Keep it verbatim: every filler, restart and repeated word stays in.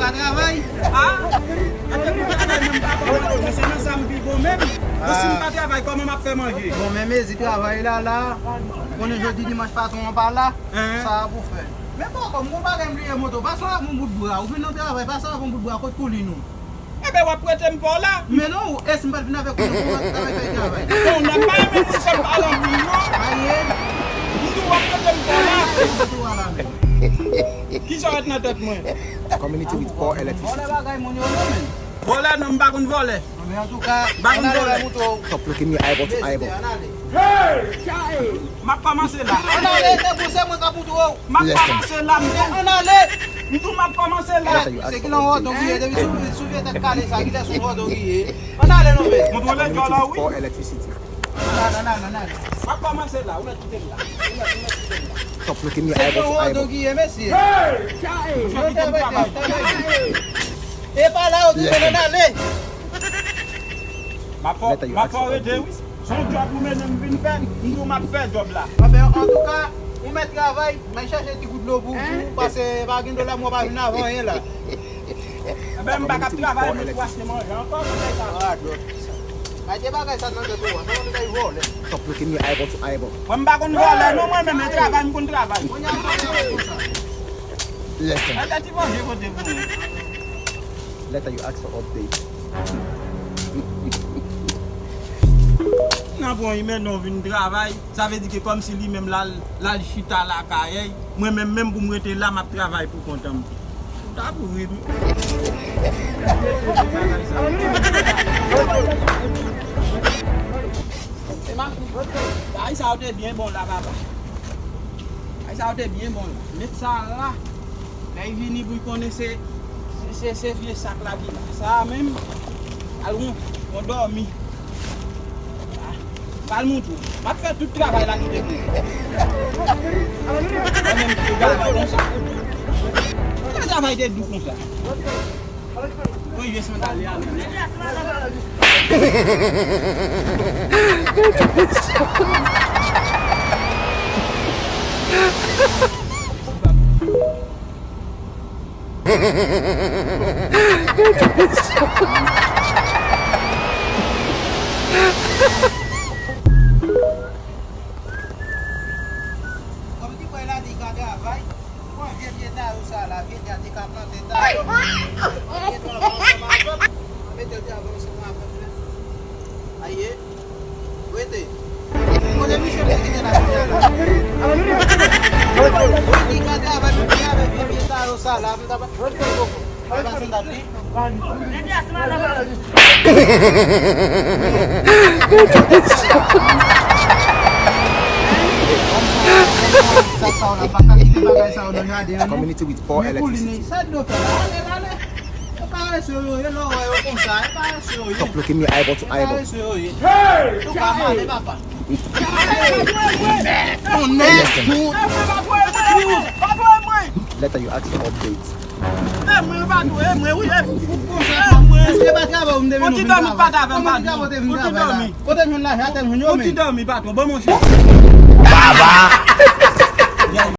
Travay? Ah? Epi pou travay menm pa bon, men se nan sa m pi bon menm. Bon, si m pa travay, kòman m ap fè manje? Bon, men mezi travay la, la. Konnen jodi dimanch patwon an pa la. Sa a pou fè. Men poko, m gon bagay m bliye montre w. Pase w avè yon bout bra. Ou vin nan travay, pase w avè yon bout bra, kot koulin ou? Enben, w ap prete m pa w la. Men non, e si m pa t vin avèk ou, non, kòman w t ap fè travay? Bon, nèg pa renmen moun fè m pale anpil, non. Aye. M di w ap prete m pa w la. Kisa w wè nan tèt mwen? Community with poor electricity. Vòlè bagay moun yo, non, men. Vòlè, non, m pa konn vòlè. Men antouka, ann ale, m ap montre w. Stop looking me eyeball to eyeball. Ann ale. M ap kòmanse la. Ann ale, te pou se mwen k ap montre w. M ap kòmanse la, m di w. Ann ale. M di w m ap kòmanse la. Se ki nan wòdon ki ye, depi sou, sou vye tèt kale sa, ki lè sou wòdon ki ye. Ann ale non, men. Montre w lè djòl la, wi. Ann ale, ann ale, ann ale. M ap kòmanse la, ou mèt kite m la. Ou mèt, ou mèt kite m la. Stop looking me eyeball to eyeball. Se ki nan wòdon ki ye, mesye. Hey! Mesye, kite m travay. E pa la yo tounen, ann ale. M ap fè, m ap fè w rete, wi. Se yon djòb ou mennen m vin fè, m di w m ap fè djòb la. Anben, antouka, ou mèt travay, m al chache ti gout dlo pou, pou, pase pa gen dlo la, mwen pa vin avè anyen la. Enben, m pa kab travay, mwen pou achte manje ankò, mwen fè sa. Ay, te bagay sa nan tèt ou a, se yon bagay vòlè. Stop looking me eyeball to eyeball. Mwen m pa konn vòlè, non, mwen menm, e travay, m konn travay. Kounye a, ou pa konn sa. Listen. Ay, ti manje kote pou mwen. Later you ask for update. Nan bon, li mennen w vin travay, sa vle di ke kòmsi li menm l al, l al chita lakay, mwen menm, menm pou m rete la, m ap travay pou kont an m. Ou ta pou ri m. Se machin. Bagay sa yo te byen bon la, papa. Bagay sa yo te byen bon la. Met sa la. Lè l vini pou l konnen se, se, se, se vye sak la ki la. Sa a menm, al won, won dòmi. Ah, pa l montre w. M ap fè tout travay la kite pou ou. Mwen menm, m te gade konsa. Sa travay te dou konsa. Mwen vye sandal li a menm. Kòm ti bway la di ka travay, pran vye pye tayo sa la, vye pye a te ka plante tayo. Mete travay ansanm avè m. Mete travay ansanm avè m la. Aye. Rete. Kote misye mete kite la kounya la? Ou di ka travay, men ki avè vye pye tayo sa la, m ta pa. Al ba sandal li. Sa sa w la, pa ka kite bagay sa yo nan jaden an, non. Community with poor electricity. Men koulin, sa dlo fè la? Ale, ale. E parese yo ye, lè w wè yo konsa, e parese yo ye. Stop looking me eyeball to eyeball. E parese yo ye. Hey! Ou ka male, papa. Ton nèg. Later you ask for updates. E mwen, patwon, e mwen, wi, e mwen. Èske pa travay ou m te vin ou vin travay? Kòman ti travay ou te vin travay la? Kote jwenn lajan a tèl moun yo, men? Ou ti dòmi, patwon, bon, monchè. Baba!